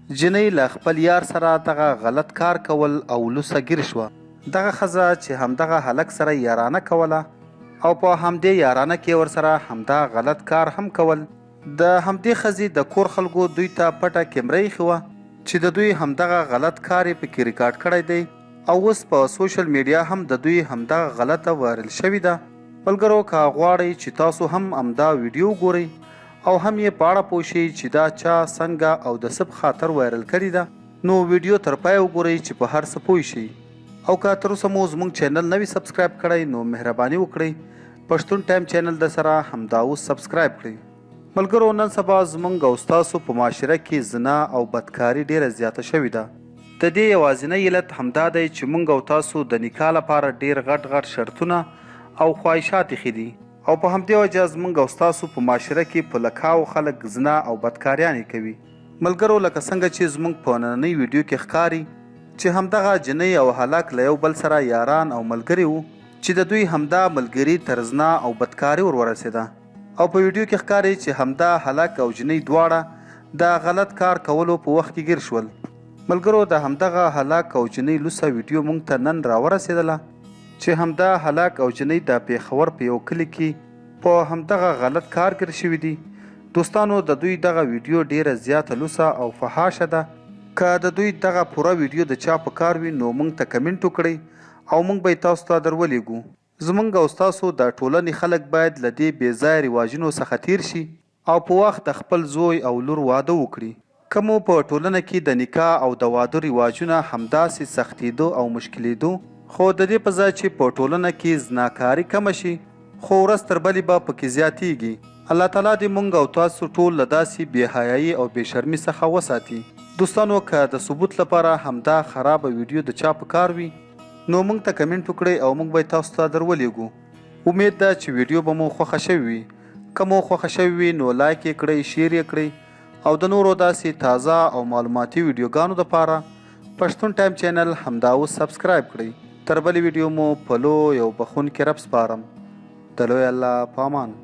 جینۍ له خپل یار سره دغه غلط کار کول او لوڅه ګیر شوه. دغه ښځه چې همدغه هلک سره یارانه کوله او په همدې یارانه کې ورسره همدا غلط کار هم کول، د همدې ښځې د کور خلکو دوی ته پټه کیمره ایښې وه چې د دوی همدغه غلط کار یې پکې ریکارډ کړی دی او اوس په سوشل میډیا هم د دوی همدغه غلطه وایرل شوې ده. ملګرو که غواړئ چې تاسو هم همدا ویډیو وګورئ او هم یې په اړه پوه شئ چې دا چا، څنګه او د څه په خاطر وایرل کړې ده نو ویډیو تر پایه وګورئ چې په هر څه پوه شئ. او که تر اوسه مو زموږ چینل نه وي سبسکرایب کړی نو مهرباني وکړئ پښتون ټایم چینل د سره همدا اوس سبسکرایب کړئ. ملګرو نن سبا زمونږ او ستاسو په معاشره کې زنا او بدکاري ډیره زیاته شوې ده. د دې یوازینی علت همدا دی چې مونږ او تاسو د نکاح لپاره ډیر غټ غټ شرطونه او خواهشات ایښي دي او په همدې وجه زمونږ او ستاسو په معاشره کې په لکهاو خلک زنا او بدکاریانې کوي. ملګرو لکه څنګه چې زمونږ په نننۍ ویډیو کې ښکاري چې همدغه جنۍ او هلک له یو بل سره یاران او ملګري وو چې د دوی همدا ملګري تر زنا او بدکاري ور ورسېده او په ویډیو کې ښکاري چې همدا هلک او جنۍ دواړه د غلط کار کولو په وخت کې ګیر شول. ملګرو د همدغه هلک او جنۍ لوڅه ویډیو مونږ ته نن راورسېدله چې همدا هلک او جنۍ د پېښور په یو کلي کې په همدغه غلط کار ګیر شوي دي. دوستانو د دوی دغه ویډیو ډیره زیاته لوڅه او فحاشه ده که د دوی دغه پوره ویډیو د چا په کار وي نو مونږ ته کمنټ وکړئ او مونږ به یې تاسو ته در ولیږو. زمونږ او ستاسو د ټولنې خلک باید له دې بې ځایه رواجونو څخه تیر شي او په وخت د خپل زوی او لور واده وکړي. که مو په ټولنه کې د نکاح او د واده رواجونه همداسې سختیدو او مشکلیدو، خو د دې په ځای چې په ټولنه کې زناکاري کمه شي، خو ورځ تر بلې به په کې زیاتیږي. الله تعالی دې مونږ او تاسو ټول له داسې بې حیايي او بې شرمي څخه وساتي. دوستانو که د ثبوت لپاره همدا خرابه ویډیو د چا په کار وي نو مونږ ته کمنټ وکړئ او مونږ به یې تاسو ته در ولیږو. امید ده چې ویډیو به مو خوښه شوې وي. که مو خوښه شوې وي نو لایک یې کړئ، شیر یې کړئ او د نورو داسې تازه او معلوماتي ویډیوګانو دپاره پښتون ټایم چینل همدا اوس سبسکرایب کړئ. تر بلې ویډیو مو په لوی او بخښونکي رب سپارم. د لوی الله په امان.